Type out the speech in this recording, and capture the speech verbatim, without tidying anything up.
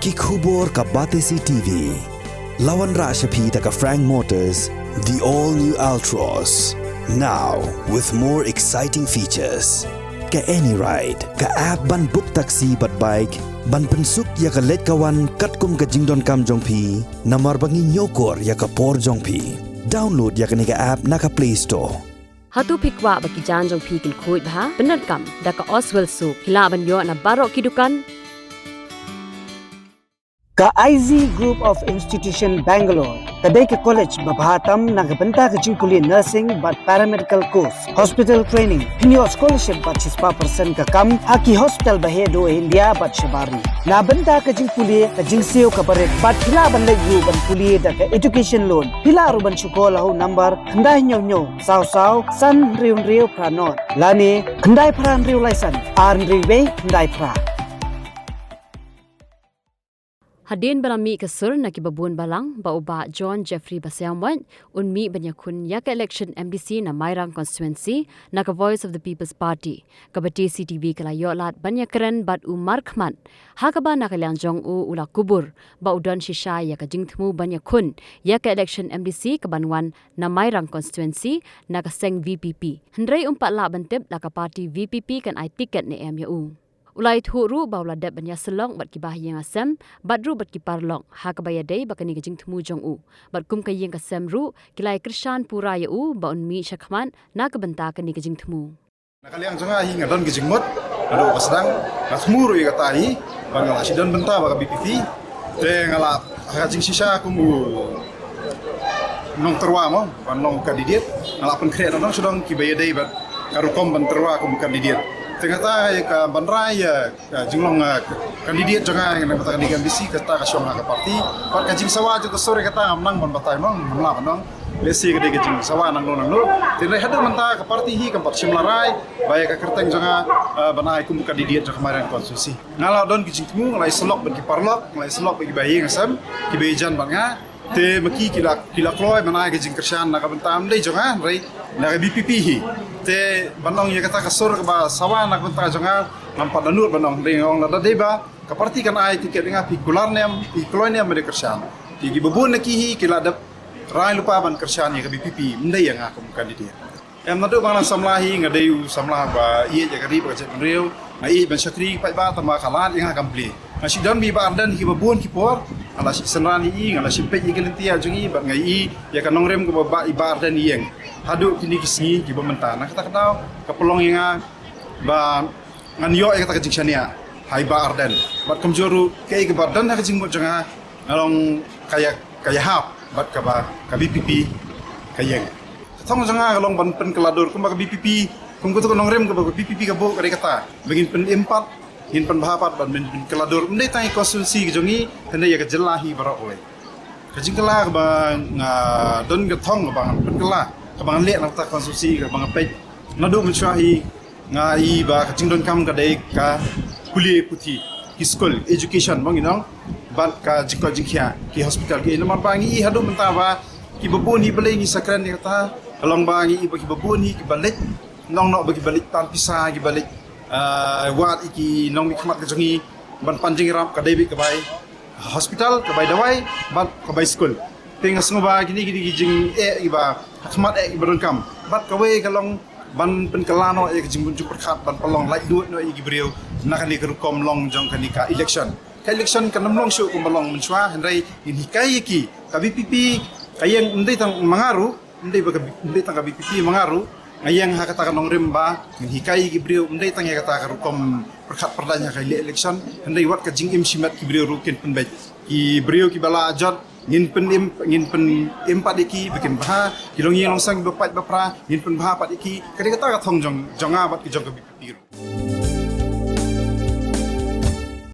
Ki khubor ka Batesi T V. La wanrah sha phi da ka Frank Motors, the all new Altroz. Now with more exciting features. Ka AnyRide, ka app ban book taxi bad bike, ban pynsuk ïa ka leit ka wan katkum ka jingdonkam jong phi, namar ba ngi ñiewkor ïa ka por jong phi. Download ïa kane ka app na ka Play Store. Hato phi kwah ba ki jaiñ jong phi kin khuid bha? Pyndonkam da ka Oswell Soap. Phi lah ban ïoh na baroh ki dukan. Ka I Z Group of Institution Bangalore ka dei ka college ba bha tam na ka bynta ka jingpule nursing bad paramedical course, hospital training. Phin ïoh scholarship bad shispah percent ka kam ha ki hospital ba heh duh ha India bad shabar ri. Na bynta ka jingpule, ka jingsiew kaba rit bad phi lah ban leit ruh ban pule da ka education loan. Phi lah ruh ban shu call ha u number khyndai hynñiew hynñiew saw saw san hynriew hynriew phra nod lane khyndai phra hynriew lai san ar hynriew wei khyndai phra. Hadien ba la mih ka sur na kiba bun balang ba u Bah John Jeffrey Basaiawmoit un mih ban ïakhun ïa ka election M D C na Mairang constituency na ka Voice of the People's Party, ka Batesi T V ka la ïoh lad ban ïakren bad u markhmat, ha kaba na ka liang jong u u la kubur ba u don shisha ïa ka jingthmu ban ïakhun ïa ka election M D C kaban wan na Mairang constituency na ka seng V P P. Hynrei um pat lah ban tip la ka party V P P kan ai tiket ne em ïa u. U la ïathuh ruh ba u la dep ban ïasyllok bad kiba ha ïing ha sem bad ruh bad ki paralok, ha kaba ïadei bad kane ka jingthmu jong u. Bad kum ka ïing ka sem ruh ki la ïakyrshan pura ïa u ba un mih shakhmat na ka bynta kane ka jingthmu. Na ka liang jong nga hi nga don ka jingmut, nga don ka sdang, nga thmu ruh ïa kata hi ba nga la shu don bynta bad ka V P P. Te nga la ha ka jingshisha kum u nongtyrwa mo, ban long candidate, nga la pynkhreh na nongshong kiba ïadei bad ka rukom ban tyrwa kum candidate. Te kata ka ban rai ïa ka jinglong, ah, candidate jong nga na kata ka M D C, kata ka shong ha ka party. Bad ka jingsawa jong ka sur ïa kata ngam nang ban batai mo, ngam lah ban ong. Lehse ka dei ka jingsawa nangno nangno. Te hynrei haduh mynta ka party hi kam pat shym la rai ba ïa ka kyrteng jong nga, ah, ban ai kum candidate jong ka Mairang constituency. Nga la don ki jingthmu, nga la ïasyllok bad ki paralok, nga la ïasyllok bad kiba ha ïing ha sem, kiba ïajan bad nga. Te ma ki ki la, ki la kloi ban ai ka jingkyrshan na ka bynta ym dei jong nga, hynrei na ka V P P hi. Te ban ong ïa kata ka sur kaba sawa na ka bynta jong nga, ngam pat da nud ban ong, hynrei nga ong lada dei ba ka party kan ai tiket ïa nga, phi kular ne em, phi kloi ne em ban ïa kyrshan. Te kiba bun na ki hi ki la dep rai lypa ban kyrshan ïa ka V P P, ym dei ïa nga kum candidate. Em, naduh ba nga la samla hi nga dei u samla ba ïeit ïa ka ri bad ka jaitbynriew, nga ïeit ban shakri paidbah tangba ka lad ïa nga kam plie. Nga shu don bad i Bah Ardent kiba bun ki por, nga la shu synran ïa i, nga la shu peit ïa ki lynti jong i, bad nga ïohi ïa ka nongrim kaba i Bah Ardent ïeng. Haduh kine ki sngi kiba mynta, na kata ka daw ka pynlong ïa nga ba ngan ïoh ïa kata ka jingshaniah ha i Bah Ardent. Bad kumjuh ruh kaei kaba don ha ka jingmut jong nga, nga long ka ïa, ka ïahap bad kaba ka V P P ka ïeng. Ka thong jong nga ka long ban pynkylla dur kumba ka V P P, kum kato ka nongrim kaba ka V P P ka buh ka dei kata ba ngin pynim pat, ngin pynbha pat bad ngin pynkylla dur, ym dei tang ïa ka constituency ka jong ngi, hynrei ïa ka jylla hi baroh kawei. Ka jingkylla kaba nga don, ka thong kaba ngan pynkylla, kaba ngan leh na kata ka constituency, kaba nga peit naduh mynshuwa hi, nga i ba ka jingdonkam ka dei ka pule puthi, ki skul, education, ba ngi ong, bad ka jingkoit jingkhiah, ki hospital, ki, namar ba ngi i haduh mynta ba kiba bun hi balei ngi sa kren ïa kata, ka long ba ngi i ba kiba bun hi kiba leit, nong noh ba kiba leit tan pisa, kiba leit, ah, wad ïa ki nongmihkhmat ka jong ngi ban pan jingïarap, ka dei beit ka bai hospital, ka bai dawai bad ka bai skul. Te nga sngew ba kine, kine ki jingeh kiba ha khmat eh kiba donkam. Bad kawei ka long ban pynkylla noh ïa ka jingbun jingpyrkhat ban pynlong laitluid noh ïa ki briew na kane ka rukom long jong kane ka election. Ka election kan ym long shuh kumba long mynshuwa, hynrei ngin hikai ïa ki, ka V P P ka ïeng, ym dei tang ma nga ruh, ym dei ba ka, ym dei tang ka V P P, ma nga ruh nga ïeng ha kata ka nongrim ba ngin hikai ïa ki briew, ym dei tang ïa kata ka rukom pyrkhat pyrdaiñ ha ka ele-, election, hynrei wat ka jingim shimet ki briew ruh kin pynbeit. Ki briew kiba la jot ngin pynim, ngin pynim pat ïa ki ba kin bha, ki longïing longseng kiba pait ba pra ngin pynbha pat ïa ki. Ka dei kata ka thong jong, jong nga bad ki jong ka V P P ruh.